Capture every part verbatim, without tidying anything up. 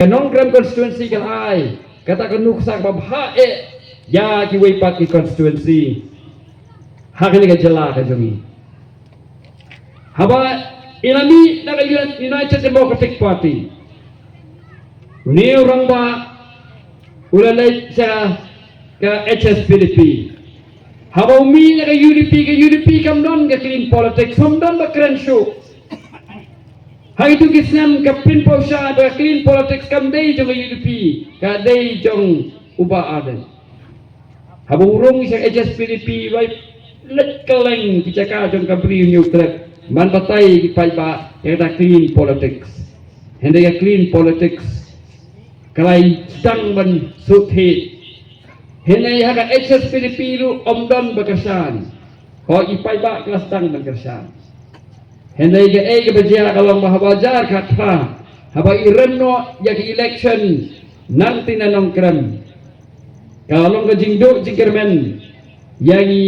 Ka Nongkrem constituency ka la ai kata ka nuksa kaba bha eh ïa kiwei pat ki constituency ha kane ka jylla ka jong ngi. Haba i la mih na ka United Democratic Party, une u rangbah u la leit sha ka H S P D P. Haba u mih na ka U D P, ka U D P kam don ka clean politics, kam don ba kren shuh. Ha kitu ki snem ka pynpaw shai ba ka clean politics kam dei jong ka U D P, ka dei jong u Bah Ardent. Haba u rung sha H S P D P, bai leit kylleng ki jaka jong ka Bri u Hynñiewtrep, ban batai ki paidbah ïa kata clean politics. Hynrei ka clean politics ka la sdang ban shu thied. Hynrei ha ka H S P D P ruh ym don ba kyrshan. Hooid, ki paidbah ki la sdang ban kyrshan. Hynrei kaei kaba jia ka long ba haba ar hajar khatphra, haba i rem noh ïa ka election na ka tnat Nongkrem, ka long ka jingduh jingkyrmen ïa ngi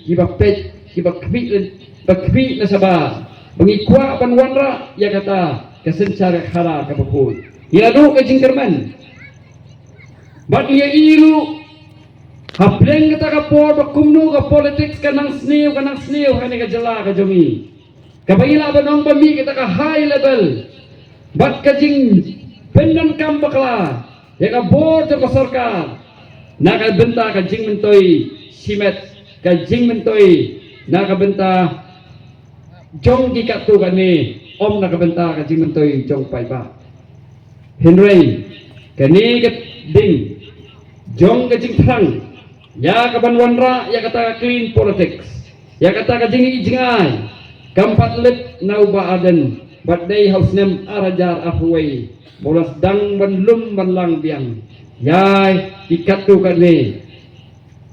kiba peit, kiba khmih, ba khmih na shabar, ba ngi kwah ban wanrah ïa kata ka synshar ka khadar kaba khuid. Ngi la duh ka jingkyrmen. Bad ngi ïohi ruh hapdeng kata ka por ba kumno ka politics ka nang sniew, ka nang sniew ha kane ka jylla ka jong ngi, kaba ngi lah ban ong ba mih kata ka high level. Bad ka jingpyndonkam bakla ïa ka bor jong ka sorkar na ka bynta ka jingmyntoi shimet, ka jingmyntoi na ka bynta jong ki katto katne, ym na ka bynta ka jingmyntoi jong paidbah. Hynrei kane ka ding jong ka jingthrang ïa kaban wanrah ïa kata ka clean politics, ïa kata ka jingïohi jingai, kam pat leit na u Bah Ardent, bad dei ha u snem ar hajar arphew wei ba u la sdang ban lum ban lang biang ïa ki katto katne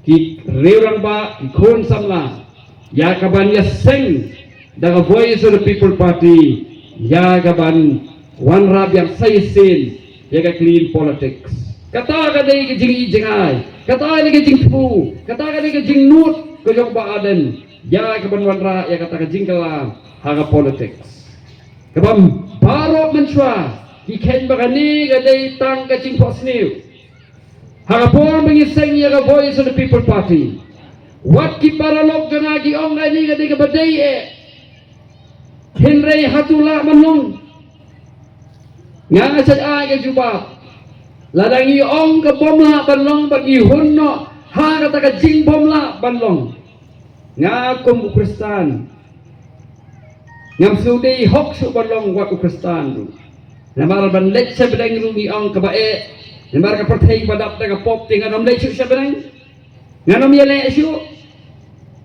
ki riew rangbah, ki khun samla, ïa kaban ïaseng da ka Voice of the People Party, ïa kaban wanrah biang sa shisien ïa ka clean politics. Kata ka dei ka jingïohi jingai, kata ka dei ka jingthmu, kata ka dei ka jingnud ka jong u Bah Ardent ïa kaban wanrah ïa kata ka jingkylla ha ka politics. Kaba baroh mynshuwa ki kheiñ ba kane ka dei tang ka jingphohsniew. Ha ka por ba ngi seng ïa ka Voice of the People Party, wat ki paralok jong nga ki ong kane ka dei kaba dei eh. Hynrei hato lah ban long? Nga nga shait ai ka jubab. Lada ngi ong ka bym lah ban long, bad ngi hun noh ha kata ka jingbym lah ban long, nga kum u Khristan ngam shu dei hok shuh ban long wat u Khristan ruh. Namar ban leit sha bneng ruh ngi ong kaba eh, namar ka pyrthei ba dap da ka pop, te ngan ym leit shuh sha bneng, ngan ym ïaleh shuh.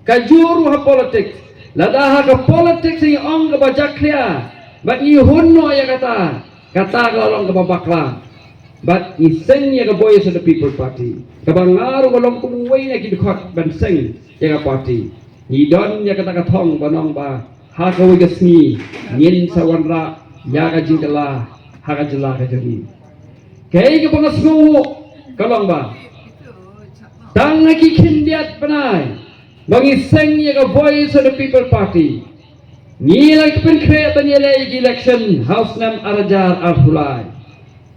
Kajuh ruh ha politics, lada ha ka politics ngi ong kaba jakhlia bad ngi hun noh ïa kata, kata ka la long kaba bakla. Bad ngi seng ïa ka Voice of the People Party, kaba nga ruh nga long kum uwei na ki dkhot ban seng ïa ka party. Ngi don ïa kata ka thong ban ong ba ha kawei ka sngi ngin sa wanrah ïa ka jingkylla ha ka jylla ka jong ngi. Kaei kaba nga sngew ka long ba tang ha ki khyndiat bnai ba ngi seng ïa ka Voice of the People Party, ngi la pynkhreh ban ïaleh ïa ki election ha u snem ar hajar arphew lai.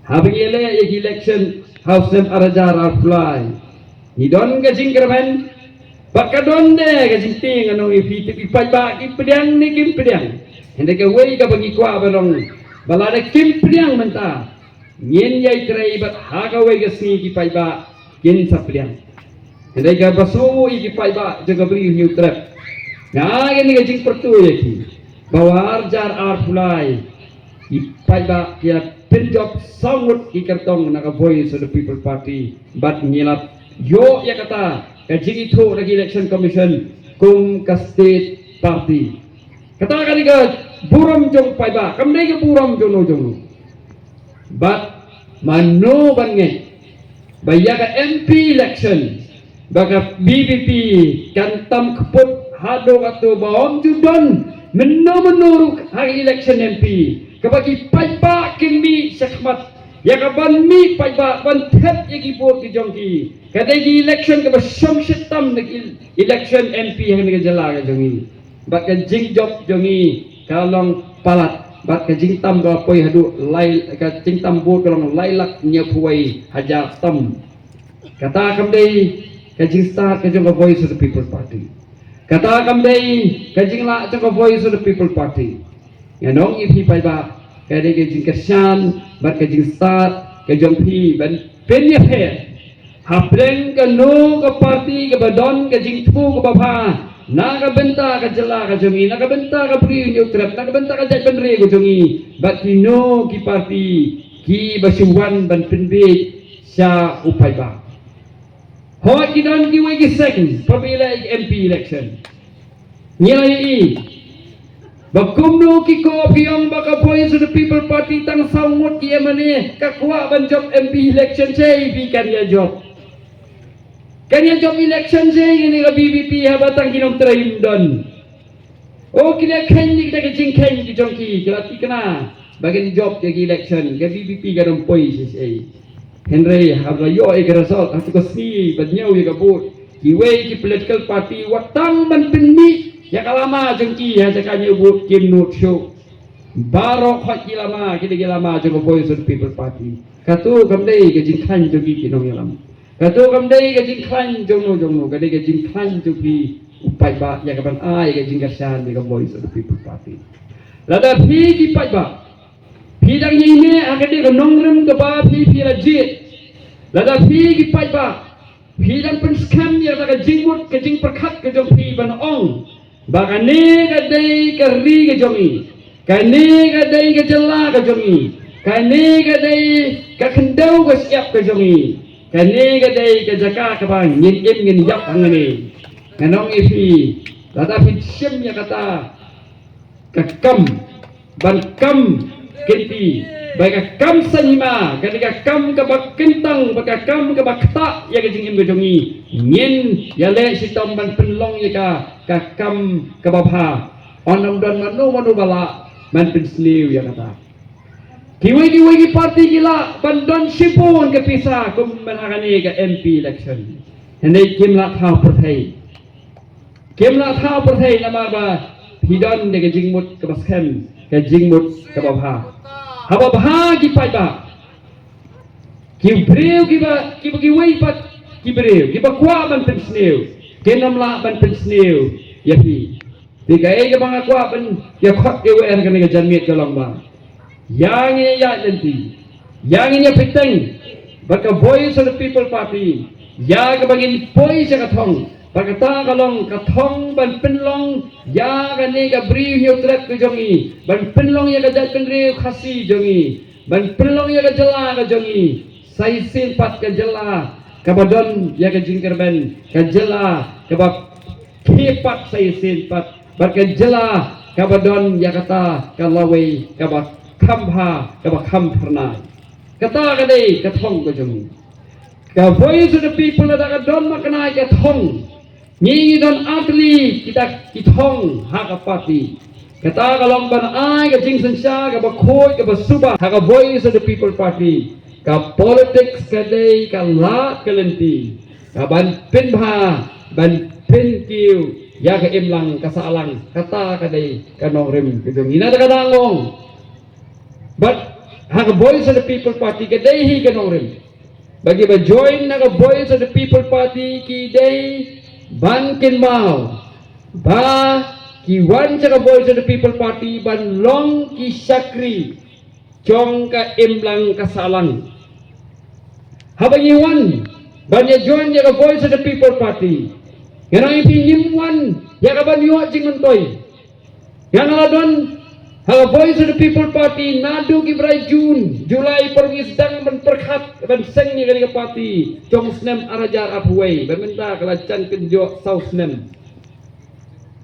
Haba ngi ïaleh ïa ki election ha u snem ar hajar arphew lai, ngi don ka jingkyrmen bad ka don de ka jingtieng, ngan ong ïa phi, te ki paidbah ki pdiang ne kim pdiang. Hynrei kawei kaba ngi kwah ban ong, ba lada kim pdiang mynta, ngin ïai trei bad ha kawei ka sngi ki paidbah kin sa pdiang. Hynrei kaba sngew ïa ki paidbah jong ka Bri u Hynñiewtrep, nga ai kane ka jingpyrthuh ïa ki ba ha u ar hajar arphew lai ki paidbah ki la pynjop saw ngut ki kyrtong na ka Voice of the People Party, bad ngi la ïoh ïa kata ka jingithuh na ka Election Commission kum ka state party. Kata ka dei ka burom jong paidbah, kam dei ka burom jong no jong no. Bad mano ban ngeit ba ïa ka M P election ba ka V P P kan tam kput haduh katto ba ym ju don mynno mynno ruh ha ka election M P, kaba ki paidbah kin mih shakhmat ïa kaban mih paidbah ban thep ïa ki vote ki jong ki. Ka dei ka election kaba shongshit tam na ka election M P ha kane ka jylla ka jong ngi. Bad ka jingjop jong ngi ka long palat. bad ka jingtam ka poi haduh lai, ka jingtam vote ka long lai lak hynñiewphew wei hajar tam. Kata kam dei ka jingstad ka jong ka Voice of the People Party. Kata kam dei ka jinglah jong ka Voice of the People Party. Ngan ong ïa phi paidbah, ka dei ka jingkyrshan bad ka jingstad ka jong phi ban pynïapher hapdeng kano ka parti kaba don ka jingthmu kaba bha na ka bynta ka jylla ka jong ngi, na ka bynta ka Bri u Hynñiewtrep, na ka bynta ka jaitbynriew ka jong ngi, bad kino ki parti kiba shu wan ban pynbiej sha u paidbah. Hooid, ki don kiwei ki seng, pyrshah ïa M P election. Ngi la ïohi ba kumno ki kop ki ong ba ka Voice of the People Party tang saw ngut ki M L A ka kwah ban jop M P election, sei phi kan ïa jop. Kan ïa jop election sei ngi ne ka V P P haba tang ki nongtrei ym don. O, ki la kheiñ ïa kita ki jingkheiñ ki jong ki, ki la thikna ba kin jop ïa ki election, ka V P P kan ym poi shisha. Hynrei haba la ïoh ïa ka result ha tu ka sngi ba ñiew ïa ka vote, kiwei ki political party wat tang ban pynmih ïa ka lama jong ki ha jaka ñiew vote kim nud shuh. Baroh hooid ki lama ki dei ki lama jong ka Voice of the People Party. Katu kam dei ka jingkhlaiñ jong ki ki nongïalam. Katu kam dei ka jingkhlaiñ jong no jong no, ka dei ka jingkhlaiñ jong phi u paidbah ïa ka ban ai ka jingkyrshan ïa ka Voice of the People Party. Lada phi ki paidbah phi dang ïaineh ha ka dei ka nongrim kaba phi phi la jied, lada phi ki paidbah phi dang pynskhem ïa ka jingmut ka jingpyrkhat ka jong phi ban ong ba kane ka dei ka ri ka jong ngi, kane ka dei ka jylla ka jong ngi, kane ka dei ka khyndew ka shyiap ka jong ngi, kane ka dei ka jaka kaba ngin im ngin ïap hangne. Ngan ong ïa phi, lada phi shim ïa kata ka kam ban kam kynti, ba ka kam saiñ hima ka dei ka kam kaba kyntang, ba ka kam kaba ktah ïa ka jingim ka jong ngi, ngin ïaleh shitom ban pynlong ïa ka ka kam kaba bha. Ym don mano mano ba lah ban pynsniew ïa kata. Kiwei kiwei ki parti ki lah ban don shibun ka pisa kum ban ha kane ka M P election, hynrei kim lah thaw pyrthei. Kim lah thaw pyrthei namar ba phi don da ka jingmut kaba skhem, ka jingmut kaba bha. Haba bha ki paidbah, ki briew kiba, kiba kiwei pat ki briew kiba kwah ban pynsniew kin ym lah ban pynsniew ïa phi. Te kaei kaba nga kwah ban ïa khot ïa wer kane ka janmiet ka long ba ïa ngin ïa lynti, ïa ngin ïa pyrteng bad ka Voice of the People Party, ïa kaba ngin poi sha ka thong, bad kata ka long ka thong ban pynlong ïa kane ka Bri u Hynñiewtrep ka jong ngi, ban pynlong ïa ka jaitbynriew Khasi jong ngi, ban pynlong ïa ka jylla ka jong ngi sa shisien pat ka jylla kaba don ïa ka jingkyrmen, ka jylla kaba khie pat sa shisien pat, bad ka jylla kaba don ïa kata ka lawei kaba kham bha kaba kham phyrnai. Kata ka dei ka thong ka jong ngi. Ka Voice of the People lada ka don ma kane ka thong, ngi ngi don artylli kita ki thong ha ka party. Kata ka long ban ai ka jingsynshar kaba khuid kaba suba ha ka Voice of the People Party. Ka politics ka dei ka lad ka lynti ka ban pynbha, ban pynkiew ïa ka imlang ka sahlang. Kata ka dei ka nongrim ka jong ngi. Na kata ka daw long bad ha ka Voice of the People Party ka dei hi ka nongrim. Ba kiba join na ka Voice of the People Party ki dei ban kynmaw ba ki wan sha ka Voice of the People Party ban long ki shakri jong ka imlang ka sahlang. Haba ngi wan ban ïa join ïa ka Voice of the People Party, ngan ong ïa phi ngim wan ïa ka ban ïoh jingmyntoi. Nga la don ha ka Voice of the People Party naduh ki bnai June, July, por ngi sdang ban pyrkhat ban seng ïa kane ka party jong snem ar hajar arphew wei, ba mynta ka la jan kynjoh saw snem.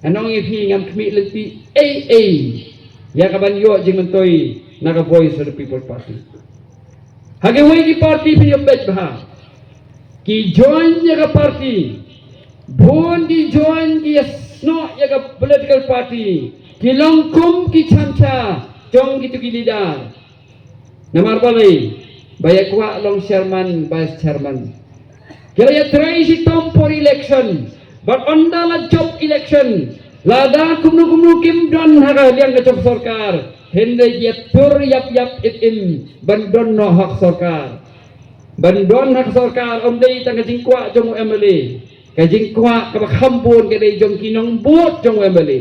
Ngan ong ïa phi ngam khmih lynti ei ei ïa ka ban ïoh jingmyntoi na ka Voice of the People Party. Ha kiwei ki party phi ïa peit bha, ki join ïa ka party, bun ki join ki ïa snoh ïa ka political party, ki long kum ki chamcha jong kitu ki leader. Namar balei? Ba ïa kwah long chairman, vice chairman. Ki la ïa trei shitom por election, bad ynda la jop election, lada kumno kumno kim don ha ka liang ka jong sorkar, Hynrei ki ïatur ïap ïap im im ban don noh ha ka sorkar. Ban don ha ka sorkar ym dei tang ka jingkwah jong u M L A. Ka jingkwah kaba kham bun ka dei jong ki nongbud jong u M L A.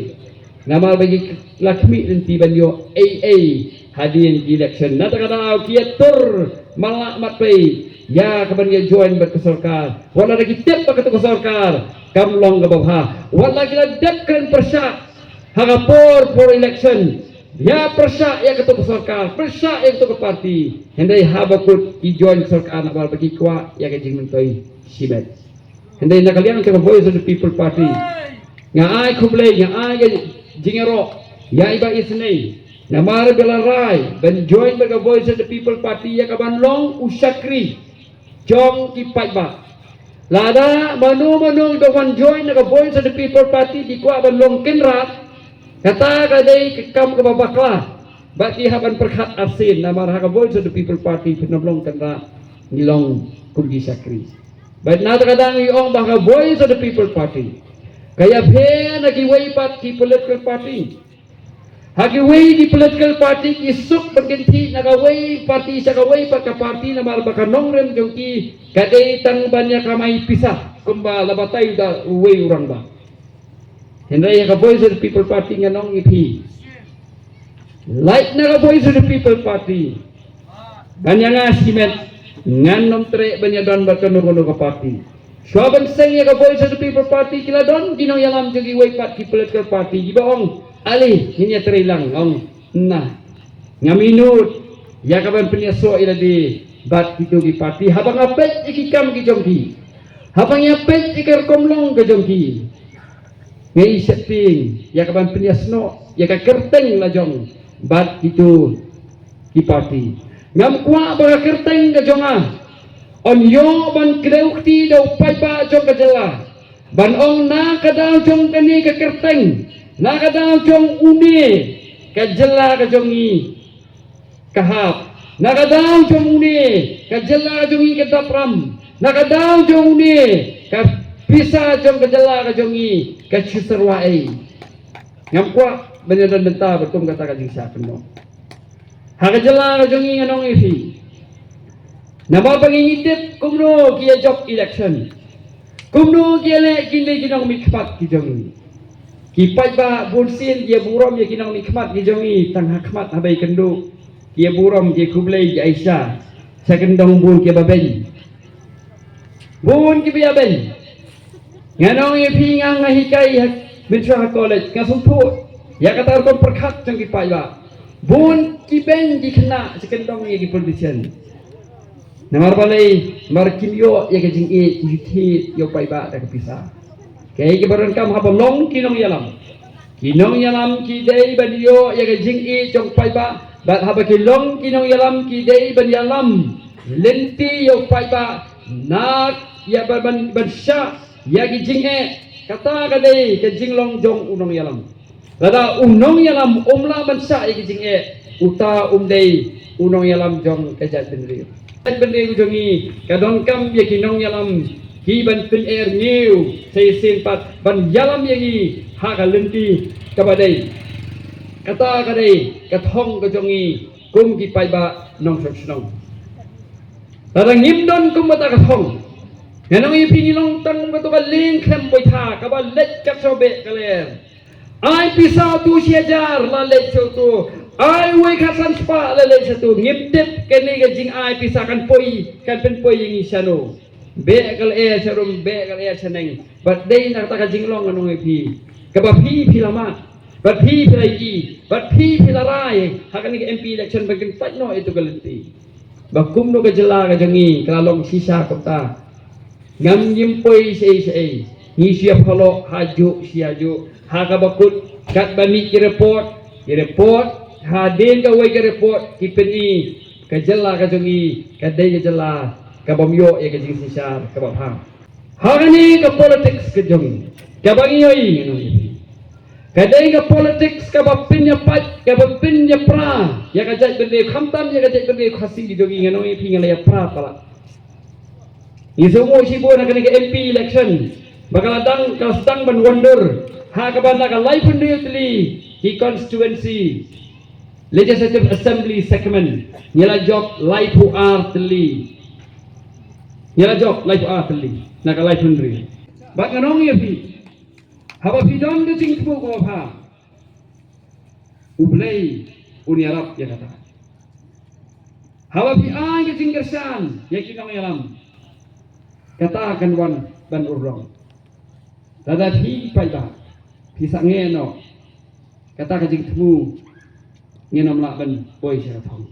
Namar ba ki la khmih lynti ban ïoh ei ei hadien ki election. Na kata ka daw ki ïatur matlah matpei ïa ka ban ïa join bad ka sorkar. Wat la ki tip ba katu ka sorkar kam long kaba bha. Wat la ki la dep kren pyrshah ha ka por por election. Ïa pyrshah ïa katu ka sorkar, pyrshah ïa katu ka parti. Hynrei haba kut ki join ka sorkar namar ba ki kwah ïa ka jingmyntoi shimet. Hynrei na ka liang jong ka Voice of the People Party, nga ai khublei, nga ai ka jingïaroh ïa i Bah Isynei namar ba la rai ban join bad ka Voice of the People Party ïa ka ban long u shakri jong ki paidbah. Lada mano mano ba wan join na ka Voice of the People Party ki kwah ban long kynrad, kata ka dei ka kam kaba bakla. Bad ki hap ban pyrkhat arsien namar ha ka Voice of the People Party phin ym long kynrad, ngi long kum ki shakri. Bad na kata ka daw ngi ong ba ha ka Voice of the People Party ka ïapher na kiwei pat ki political party. Ha kiwei ki political party ki suk ban kynthih na kawei party sha kawei pat ka party namar ba ka nongrim jong ki ka dei tang ban ïa kamai pisa kumba la batai da uwei u rangbah. Hynrei ha ka Voice of the People Party ngan ong ïa phi, lait na ka Voice of the People Party ban ïa nga shimet, ngan ym treh ban ïa don bad kano kano ka party. Shuwa ban seng ïa ka Voice of the People Party ki la don ki nongïalam jong kiwei pat ki political party kiba ong, ale ngin ïa trei lang, ong, na, ngam ïehnoh ïa ka ban pynïasoh ïa lade bad kitu ki party. Haba nga peit ïa ki kam ki jong ki, haba nga peit ïa ka rukom long ka jong ki, nga ïohi sheptieng ïa ka ban pynïasnoh ïa ka kyrteng la jong bad kitu ki party. Ngam kwah ba ka kyrteng ka jong nga yn ïoh ban kdew kti da u paidbah jong ka jylla ban ong na ka daw jong kane ka kyrteng, na ka daw jong une ka jylla ka jong ngi ka hap, na ka daw jong une ka jylla jong ngi ka dap ram, na ka daw jong une ka pisa jong ka jylla ka jong ngi ka shu syrwa ei. Ngam kwah ban ïa don bynta ba kum kata ka jingshah kynnoh ha ka jylla ka jong ngi. Ngan ong ïa phi, namar ba ngi ngi tip kumno ki ïa jop election, kumno ki ïa leh ki dei ki nongmihkhmat ki jong ngi. Ki paidbah bun sien ki ïa burom ïa ki nongmihkhmat ki jong ngi, tang ha khmat ha ba ïakynduh ki ïa burom, ki ïa khublei, ki ïa ai sha, sha kyndong bun ki ïa ba beiñ. Bun ki ba ïa beiñ. Ngan ong ïa phi, nga nga hikai ha, mynshuwa ha college nga sngewthuh ïa kata ka rukom pyrkhat jong ki paidbah. Bun ki beiñ ki khynnah sha kyndong ïa ki politician. Namar balei? Namar kim ïoh ïa ka jingïeit, ki thied ïa u paidbah da ka pisa. Kaei kaba donkam haba long ki nongïalam? Ki nongïalam ki dei ban ïoh ïa ka jingïeit jong u paidbah. Bad haba ki long ki nongïalam ki dei ban ïalam lynti ïa u paidbah, na ïa ban, ban, ban shah ïa ki jingeh. Kata ka dei ka jinglong jong u nongïalam. Lada u nongïalam um lah ban shah ïa ki jingeh, uta um dei u nongïalam jong ka jaitbynriew. Jaitbynriew jong ngi ka donkam ïa ki nongïalam ki ban pyneh rngiew sa shisien pat, ban ïalam ïa ngi ha ka lynti kaba dei. Kata ka dei ka thong ka jong ngi kum ki paidbah nongshong shnong. Lada ngim don kum kata ka thong, ngan ong ïa phi, ngi long tang kum katu ka lieng khlem baitha kaba leit kat sha u Beh Kale. Ai pisa utu shi hajar, la leit sha utu. Ai uwei khatsan spah, la leit sha utu. Ngim tip kane ka jingai pisa kan poi, kan pynpoi ïa ngi shano. Beh Kale sharum, Beh Kale shaneng. Bad dei na kata ka jinglong, ngan ong ïa phi, kaba phi phi la mad, bad phi phi la ïohi, bad phi phi la rai ha kane ka M P election ban kyntait noh ïa utu ka lynti. Ba kumno ka jylla ka jong ngi ka la long shisha kumta. Ngam, ngim poi shaei shaei, ngi shu ïa phalok hajuh shi hajuh. Ha kaba kut, katba mih ki report, ki report, hadien kawei ka report ki pyni ka jylla ka jong ngi ka dei ka jylla kabym ïoh ïa ka jingsynshar kaba bha. Ha kane ka politics ka jong ngi kaba ngi ïohi, ngan ong ïa phi, ka dei ka politics kaba pynïapait, kaba pynïapra ïa ka jaitbynriew, khamtam ïa ka jaitbynriew Khasi ka jong ngi. Ngan ong ïa phi, nga la ïapra palat. Ngi sngewthuh shibun ha kane ka M P election ba ka la dang, ka la sdang ban wandur ha kaba na ka laiphew hynriew tylli ki constituency Legislative Assembly segment, ngi la jop laiphew ar tylli. Ngi la jop laiphew ar tylli na ka laiphew hynriew. Bad ngan ong ïa phi, haba phi don ka jingthmu kaba bha, U Blei un ïarap ïa kata. Haba phi ai ka jingkyrshan ïa ki nongïalam, kata kan wan ban urlong. Lada phi paidbah phi sangeh noh, kata ka jingthmu ngin ym lah ban poi sha ka thong.